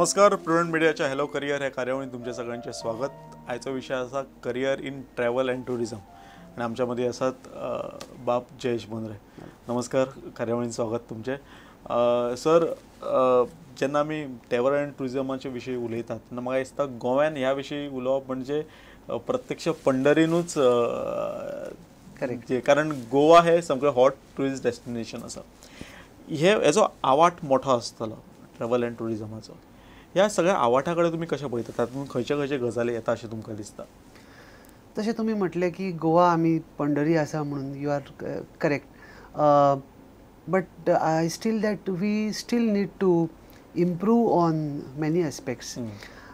नमस्कार, प्रुडंट मिडियाच्या hello career ह्या कार्यावळीत तुमच्या सगळ्यांचे स्वागत. आयचो विशय आसा career in travel and tourism आणि आमच्या मध्ये आसात बाब जयेश बोंद्रे. नमस्कार, कार्यावळीत स्वागत तुमचे. सर, जेन्ना आमी ट्रॅव्हल अँड टुरिजमाचे विशय उलयतात तेन्ना म्हाका दिसता गोव्यान ह्या विशयी उलोवप म्हणजे प्रत्यक्ष पंढरीनूच करेक्ट, कारण गोवा हे सगळें हॉट ट्युरिस्ट डेस्टिनेशन आसा. हे हेजो आवाट मोठो आसतलो ट्रॅव्हल अँड टुरिजमाचो. ह्या सगळ्या आवाठा कडेन तुमी कशें पळयतात, तातूंत खंयचे खंयचे गजाली येता अशें तुमकां दिसता? तशें तुमी म्हटलें की गोवा आमी पंढरी आसा म्हणून, you are correct, but I still that we still need to improve on many aspects.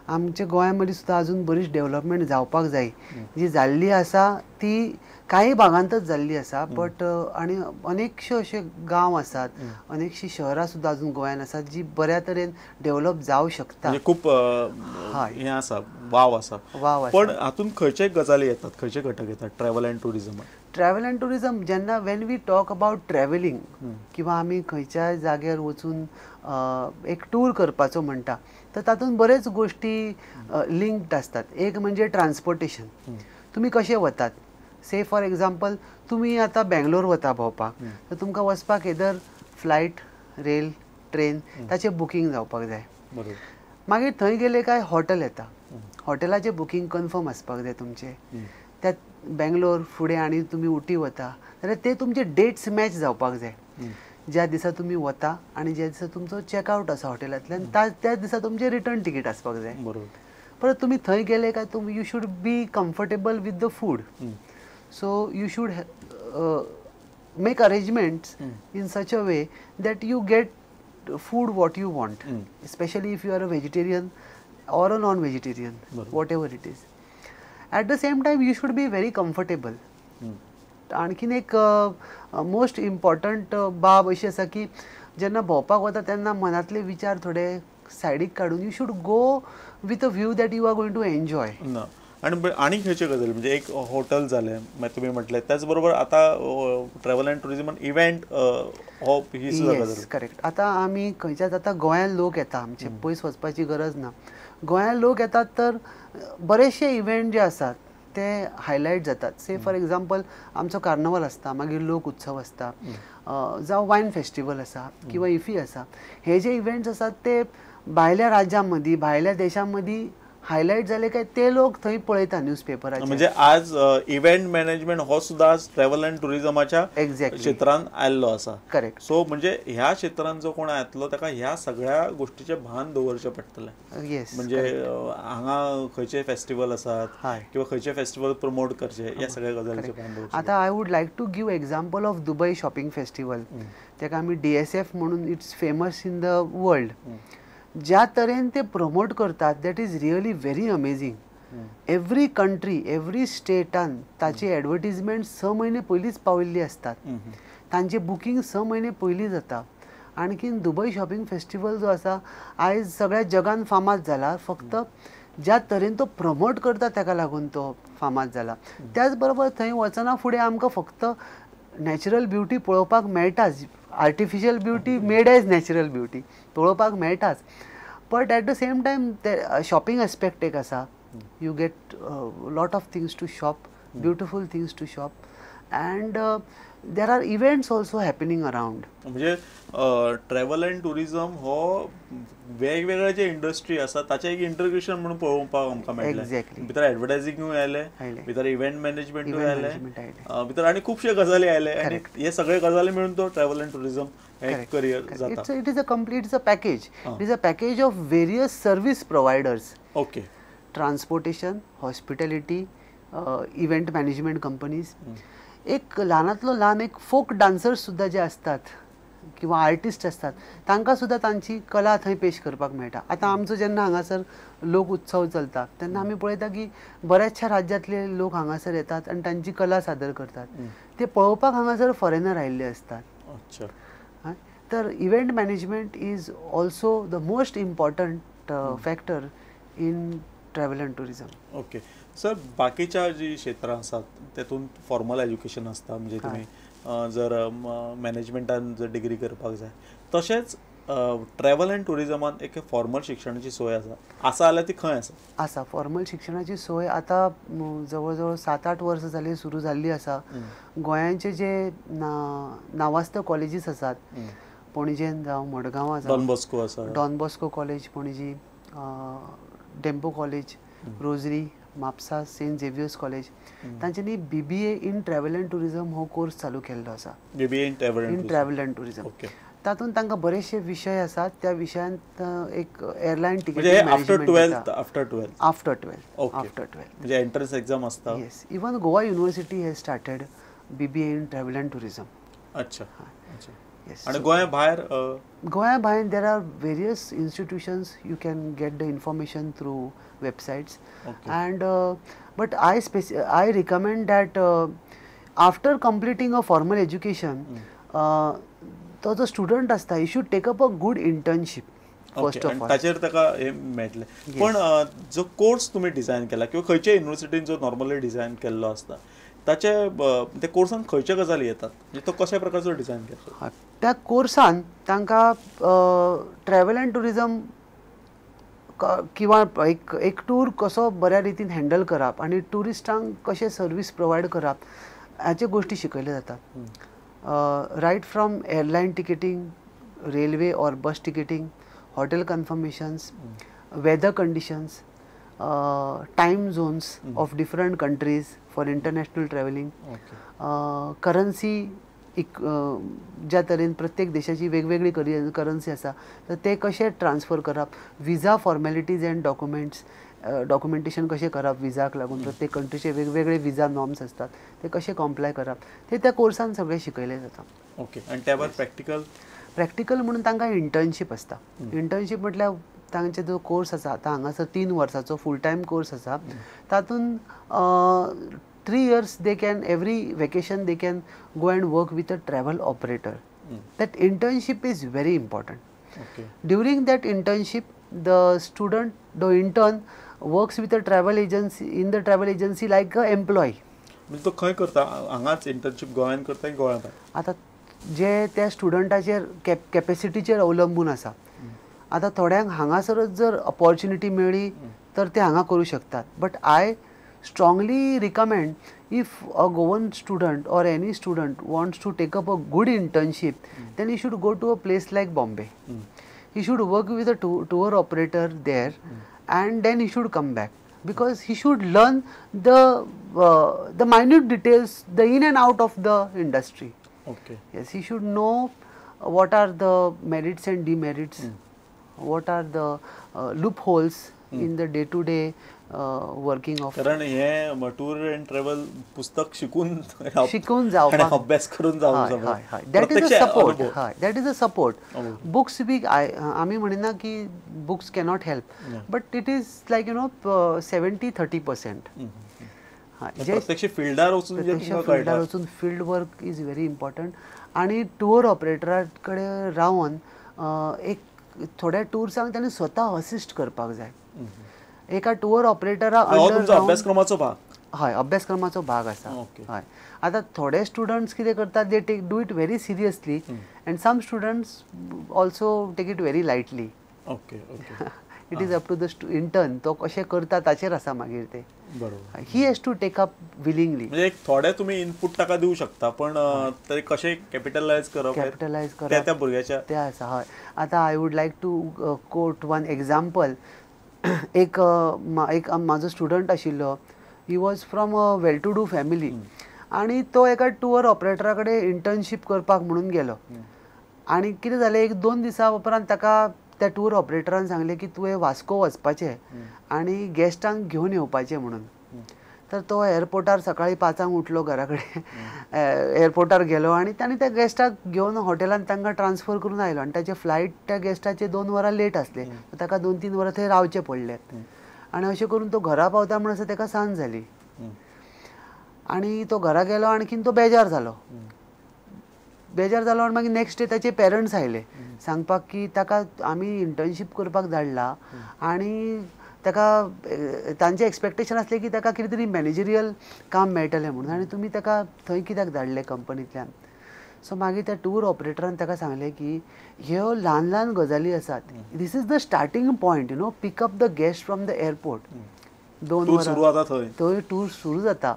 आमच्या गोंया मदीं सुद्दां अजून बरीच डेव्हलपमेंट जावपाक जाय. जी जाल्ली आसा ती कांय भागांतच जाल्ली आसा, बट आनी अनेकशे अशे गांव आसात, अनेकशी शहरां सुद्दां अजून गोंयान आसात जी बऱ्या तरेन डेव्हलप जावं शकता. खूब हें आसा, वाव आसा, वाव. पण हातूंत खंयचे गजाली येतात, खंयचे घटक येतात travel and tourism? Travel and tourism जेन्ना when we talk about travelling किंवा आमी खंयच्याय जाग्यार वचून एक टूर करपाचो म्हणटा तर तातूंत बरेच गोश्टी लिंक्ड आसतात. एक म्हणजे ट्रान्सपोर्टेशन, तुमी कशें वतात. से फॉर एग्जाम्पल तुमी आतां बेंगलोर वता भोंवपाक तर तुमकां वचपाक एदर फ्लायट, रेल, ट्रेन ताचें बुकींग जावपाक जाय. मागीर थंय गेले काय हॉटेल येता, हॉटेलाचें बुकींग कन्फर्म आसपाक जाय तुमचें. त्या बेंगलोर फुडें आनी तुमी उटी वता जाल्यार ते तुमचे डेट्स मॅच जावपाक जाय. ज्या दिसा तुमी वता आनी ज्या दिसा तुमचो चॅकआवट आसा हॉटेलांतल्यान त्याच दिसा तुमचें रिटर्न तिकीट आसपाक जाय. परत तुमी थंय गेले काय तुमी you should be comfortable with the food. So you should make arrangements in such a way that you get food what you want, especially if you are a vegetarian or a non-vegetarian, whatever it is. At the same time, you should be very comfortable. आणखीन एक most important बाब अशी आसा की जेन्ना भोंवपाक वता तेन्ना मनांतले विचार थोडे सायडीक काडून you should go with a view that you are going to enjoy. आनी आनी खंयच्यो गजाली म्हणजे एक हॉटेल जालें मागीर तुमी म्हटलें, त्याच बरोबर आतां ट्रॅव्हल अँड टुरिजमान इव्हेंट हो ही सुद्दां गजाल. करेक्ट. आतां आमी खंयच्याच आतां गोंयांत लोक येता, आमचे पयस वचपाची गरज ना, गोंयांत लोक येतात तर बरेचशे इव्हेंट जे आसात ते हायलायट जातात. से फॉर एग्जाम्पल आमचो कार्नवल आसता, मागीर लोक उत्सव आसता, जावं वायन फेस्टिवल आसा किंवा इफी आसा. हे जे इव्हेंट्स आसात ते भायल्या राज्यां मदीं, भायल्या देशां मदीं हायलायट जाले काय ते लोक थंय पळयता न्यूज पेपराचेर. म्हणजे आज इव्हेंट मॅनेजमेंट हो सुद्दां आज ट्रॅव्हल अँड टुरिजमाच्या क्षेत्रान आयल्लो आसा. करेक्ट. सो म्हणजे ह्या क्षेत्रान जो कोण येतलो ताका ह्या सगळ्या गोष्टीचें भान दवरचें पडटलें. येस, म्हणजे हांगा खंयचे फेस्टिवल आसात किंवा खंयचे फेस्टिवल प्रमोट करचे ह्या सगळ्या गजालीचें भान दवरचें. आतां I would like to give example of Dubai shopping festival, ताका आमी DSF म्हणून, it's famous in the world. ज्या तरेन ते प्रमोट करतात that is really very amazing. Every country, every स्टेटान ताची एडवर्टीजमेंट 6 म्हयने पयलींच पाविल्ली आसतात, तांचें बुकींग 6 म्हयने पयलीं जाता. आणखीन दुबय शॉपिंग फेस्टिवल जो आसा आयज सगळ्या जगान फामाद जाला, फक्त ज्या तरेन तो प्रमोट करता ताका लागून तो फामाद जाला. त्याच बरोबर थंय वचना फुडें आमकां फक्त नॅचरल ब्युटी पळोवपाक मेळटाच, artificial beauty made as natural beauty पळोवपाक मेळटाच, but at the same time ते शॉपिंग एस्पेक्ट एक आसा. You get lot of things to shop, beautiful things to shop, and there are events also happening around. म्हणजे travel and tourism हो वेगवेगळे जे industry आसा ताचें एक इंटग्रेशन म्हणून पळोवपाक आमकां मेळटलें. एक्झॅक्टली. भितर एडवर्टायझिंगूय आयलें, भितर इव्हेंट मॅनेजमेंटूय आयलें, भितर आनी खुबशे गजाली आयले आनी हे सगळे गजाली मेळून तो ट्रॅव्हल अँड टुरिजम हें करियर जाता. It is a complete, it's a package, it is a package of various service providers. Okay. Transportation, hospitality, event management companies. एक ल्हानांतलो ल्हान एक फोक डान्सर्स सुद्दां जे आसतात किंवा आर्टिस्ट आसतात तांकां सुद्दां तांची कला थंय पेश करपाक मेळटा. आतां आमचो जेन्ना हांगासर लोक उत्सव चलता तेन्ना आमी पळयता की बऱ्याचशा राज्यांतले लोक हांगासर येतात आनी तांची कला सादर करतात. ते पळोवपाक हांगासर फॉरेनर आयिल्ले आसतात. अच्छा. तर event management is also the most important factor in travel and tourism. Okay sir, बाकीच्या जी क्षेत्रां आसात तेतून फॉर्मल एज्युकेशन आसता, म्हणजे तुमी जर मॅनेजमेंटान जर डिग्री करपाक जाय, तशेंच ट्रॅवल अँड टुरिजमान एक फॉर्मल शिक्षणाची सोय आसा, आसा जाल्यार ती खंय आसा? आसा फॉर्मल शिक्षणाची सोय आतां जवळ जवळ 7-8 वर्सां जालीं सुरू जाल्ली आसा. गोंयांचे जे नावास्त कॉलेजीस आसात, पणजेन जावं मडगांवां जावं, डॉन बॉस्को आसा, Don Bosco college Panaji, Dempo college, Rosary Mapusa, Saint Xavier's college, तांच्यांनी BBA in travel and tourism हो कोर्स चालू केल्लो आसा. BBA in travel and tourism तातूंत तांकां बरेचशे विशय आसात. त्या विशयांत एक एअरलायन तिकेट, आफ्टर ट्वेल्थ म्हणजे एंट्रन्स एक्झाम आसता. Yes, even Goa university has started BBA in travel and tourism. अच्छा, आणि गोंया भायर? गोंया भायर there are various institutions, you can get the information through websites. And but I recommend that after completing a formal education तो जो student आसता he should take up a good internship first of all. ताचेर ताका हें मेळटलें. पण जो course तुमी डिझायन केला किंवा खंयच्या युनिवर्सिटीन जो नॉर्मली डिझायन केल्लो आसता ताचे त्या कोर्सान खंयच्यो गजाली येतात, म्हणजे तो कशा प्रकारचो डिझायन केला? त्या कोर्सान तांकां ट्रॅवल अँड टुरिजम किंवा एक एक टूर कसो बऱ्या रितीन हँडल करप आनी ट्युरिस्टांक कशें सर्वीस प्रोवायड करप हाच्यो गोश्टी शिकयल्यो जातात. Right from airline ticketing, railway or bus ticketing, hotel confirmations, weather conditions, time zones of different countries for international travelling, currency एक ज्या तरेन प्रत्येक देशाची वेगवेगळी करन्सी आसा तर ते कशें ट्रान्सफर करप, visa formalities and documents, documentation कशें करप, विजाक लागून प्रत्येक कंट्रीचे वेगवेगळे विजा नॉर्म्स आसतात ते कशें कॉम्प्लाय करप, ते त्या कोर्सान सगळें शिकयलें जाता. ओके, आनी त्या भायर प्रॅक्टिकल? प्रॅक्टिकल म्हणून तांकां इंटर्नशीप आसता. इंटर्नशीप म्हटल्यार तांचे जो कोर्स आसा आतां हांगासर 3 वर्सांचो फूल टायम कोर्स आसा, तातूंत 3 years they can, every vacation they can go and work with a travel operator. That internship is very important. During that internship the student, the intern works with a travel agency, in the travel agency like a employee. म्हणजे तो खंय करता? हांगाच internship गोंयांत करता की गोंया भायर? आतां जे त्या स्टुडंटाचेर कॅपेसिटीचेर अवलंबून आसा. आतां थोड्यांक हांगासरच जर ऑपॉर्च्युनिटी मेळ्ळी तर ते हांगा करूं शकतात. But I strongly recommend if a Goan student or any student wants to take up a good internship, then he should go to a place like Bombay. He should work with a tour operator there and then he should come back, because he should learn the minute details, the in and out of the industry. Okay. Yes, he should know what are the merits and demerits, what are the loopholes in the day to day working of. कारण हे tour and travel पुस्तक शिकून शिकून जावपाक अभ्यास करून जावंक हय हय, that is a support. हय, that is a support. Books बी आमी म्हणिना की books cannot help, but it is like you know 70-30%. प्रत्यक्ष फिल्डार वचून, फिल्डार वचून field work is very important. आनी टूर ऑपरेटरा कडेन रावन एक थोड्या टुर्सांक ताणें स्वता असिस्ट करपाक जाय. एका टूर ऑपरेटरा अभ्यासक्रमाचो भाग, हय अभ्यासक्रमाचो भाग आसा. हय, आतां थोडे स्टुडंट्स कितें करतात, they take do it very seriously and some students also take it very lightly. Okay, okay. It is up to the intern, तो कशें करता ताचेर आसा मागीर ते. बरोबर, he has to take up willingly. म्हणजे एक थोडे तुमी इनपूट ताका दिवं शकता, पण ते कशें कॅपिटलायज करप, कॅपिटलायज करप त्या भुरग्याच्या ते आसा. हय, आतां I would like to quote one example. एक एक म्हाजो स्टुडंट आशिल्लो, he was from a well to do family आनी तो एका टूर ऑपरेटरा कडेन इंटर्नशीप करपाक म्हणून गेलो. आनी कितें जालें, एक 2 दिसां उपरांत ताका त्या टूर ऑपरेटरान सांगलें की तुवें वास्को वचपाचें आनी गेस्टांक घेवन येवपाचें म्हणून. तर तो एअरपोर्टार सकाळीं 5 उठलो, घरा कडेन एअरपोर्टार गेलो आनी ताणें त्या गेस्टाक घेवन हॉटेलान तांकां ट्रान्सफर करून आयलो. आनी ताचें फ्लायट त्या गेस्टाचे 2 वरां लेट आसलें, ताका 2-3 वरां थंय रावचें पडलें. आनी अशें करून तो घरा पावता म्हणसर ताका सांज जाली आनी तो घरा गेलो. आणखीन तो बेजार जालो, बेजार जालो आनी मागीर नेक्स्ट डे ताचे पेरंट्स आयले सांगपाक की ताका आमी इंटर्नशीप करपाक धाडला आनी ताका तांचें एक्सपेक्टेशन आसलें की ताका कितें तरी मॅनेजरियल काम मेळटलें म्हणून, आनी तुमी ताका थंय कित्याक धाडलें कंपनींतल्यान. सो मागीर त्या टूर ऑपरेटरान ताका सांगलें की ह्यो ल्हान ल्हान गजाली आसात, this is the starting point, pick up the guest from the airport. 2 tour सुरू वरां जाता थंय. थंय टूर सुरू जाता.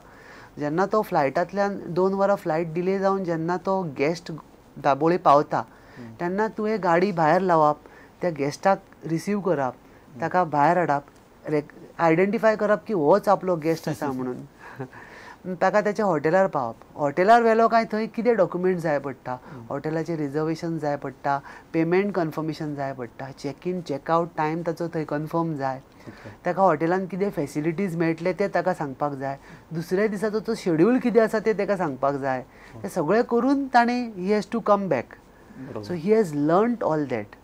जेन्ना तो फ्लायटांतल्यान 2 वरां फ्लायट डिले जावन जेन्ना तो गेस्ट दाबोळे पावता तेन्ना तुवें गाडी भायर लावप, त्या गेस्टाक रिसीव करप, ताका भायर हाडप, आयडेंटिफाय करप की होच आपलो गेस्ट आसा म्हणून, ताका त्याच्या हॉटेलार पावप, हॉटेलार व्हेलो काय थंय कितें डॉक्युमेंट जाय पडटा, हॉटेलाचें रिजर्वेशन जाय पडटा, पेमेंट कन्फर्मेशन जाय पडटा, चॅक इन चॅकआवट टायम ताचो थंय कन्फर्म जाय, ताका हॉटेलान कितें फॅसिलिटीज मेळटले ते ताका सांगपाक जाय, दुसऱ्या दिसाचो तो शेड्यूल कितें आसा तें ताका सांगपाक जाय. तें सगळें करून ताणें he has to come back. So he has learned all that.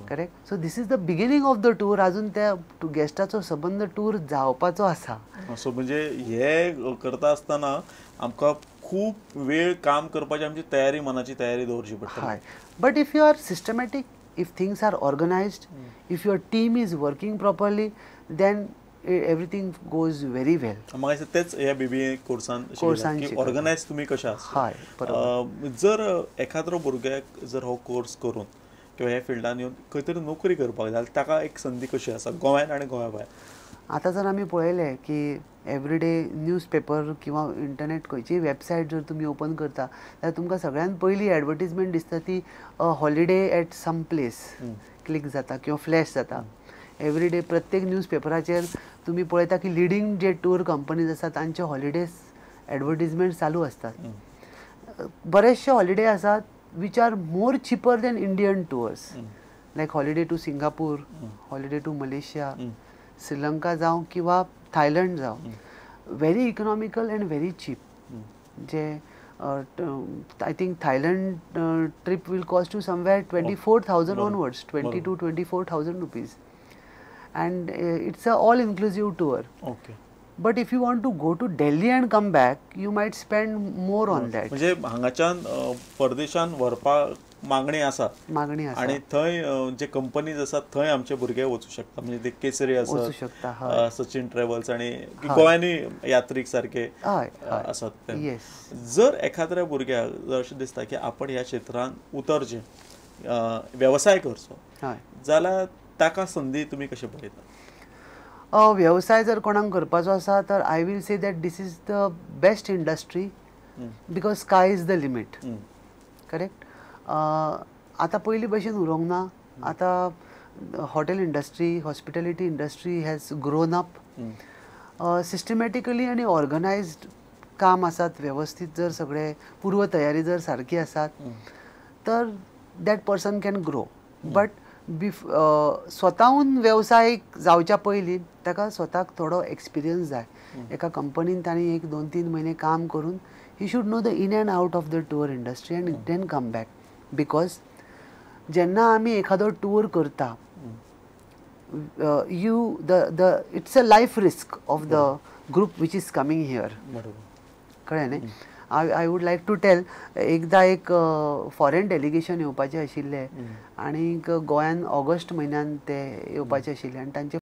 Correct. So this is the beginning of the tour. अजून त्या गेस्टाचो संबंद टूर जावपाचो आसा. सो म्हणजे हे करता आसतना आमकां खूब वेळ काम करपाची आमची तयारी, मनाची तयारी दवरची पडटा. हय, but if you are systematic, if things are organized, if your team is working properly, then everything goes very well. म्हाका दिसता तेच ह्या बीबीए कोर्सान कोर्सान की शिकयता. ऑर्गनायज तुमी कशें आसता. हय, बरोबर. जर एखाद्रो भुरग्याक जर हो कोर्स करून किंवा ह्या फिल्डान येवन खंय तरी नोकरी करपाक जाय जाल्यार ताका एक संदी कशी आसा गोंयांत आनी गोंया भायर? आतां जर आमी पळयलें की एवरीडे न्यूज पेपर किंवा इंटरनेट खंयचीय वेबसायट जर तुमी ओपन करता जाल्यार तुमकां सगळ्यान पयली एडवर्टीजमेंट दिसता ती holiday at some place click जाता किंवा फ्लॅश जाता. एवरीडे प्रत्येक न्यूज पेपराचेर तुमी पळयता की लिडींग जे टूर कंपनीज आसा तांचे हॉलिडेज एडवर्टीजमेंट चालू आसतात. बरेचशे हॉलिडे आसात which are more cheaper than Indian tours, like holiday to Singapore, holiday to Malaysia, Sri Lanka जावं किंवा थायलंड जावं, very economical and very cheap. J I think Thailand trip will cost you somewhere 24,000 onwards, 20 to 24,000 rupees, and it's a all inclusive tour. But if you want to go to Delhi and come back, you might spend more on that. म्हणजे हांगाच्यान परदेशान व्हरपाक मागणी आसा, मागणी आसा आणि थंय जे companies आसात थंय आमचे भुरगे वचूं शकता. म्हणजे ते केसरी वचूं आसत, शकता. हय. सचिन ट्रॅव्हल्स आणि गोंयांनी यात्रीक सारखे हय हय आसात ते. येस. जर एखाद्या भुरग्याक जर अशें दिसता की आपण ह्या क्षेत्रांत उतरचें, वेवसाय करचो हय जाल्यार ताका संदी तुमी कशें पळयता? वेवसाय जर कोणाक करपाचो आसा तर I will say that this is the best industry because sky is the limit. Correct. आतां पयलीं भशेन उरोंक ना. आतां hotel industry, hospitality industry has grown up systematically आनी ऑर्गनायज्ड काम आसात. वेवस्थीत जर सगळे पूर्व तयारी जर सारकी आसात तर that person can grow. But स्वताहून वेवसायीक जावच्या पयलीं ताका स्वताक थोडो एक्सपिरियन्स जाय. एका कंपनीन ताणें 1 2 3 म्हयने काम करून he should know the in and out of the tour industry and then come back. Because जेन्ना आमी एखादो टूर करता, you the the it's a life risk of the group which is coming here. कळ्ळें न्ही? I would like to tell, एकदां एक foreign delegation येवपाचें आशिल्लें आनी गोंयान ऑगस्ट म्हयन्यान ते येवपाचे आशिल्ले आनी तांचे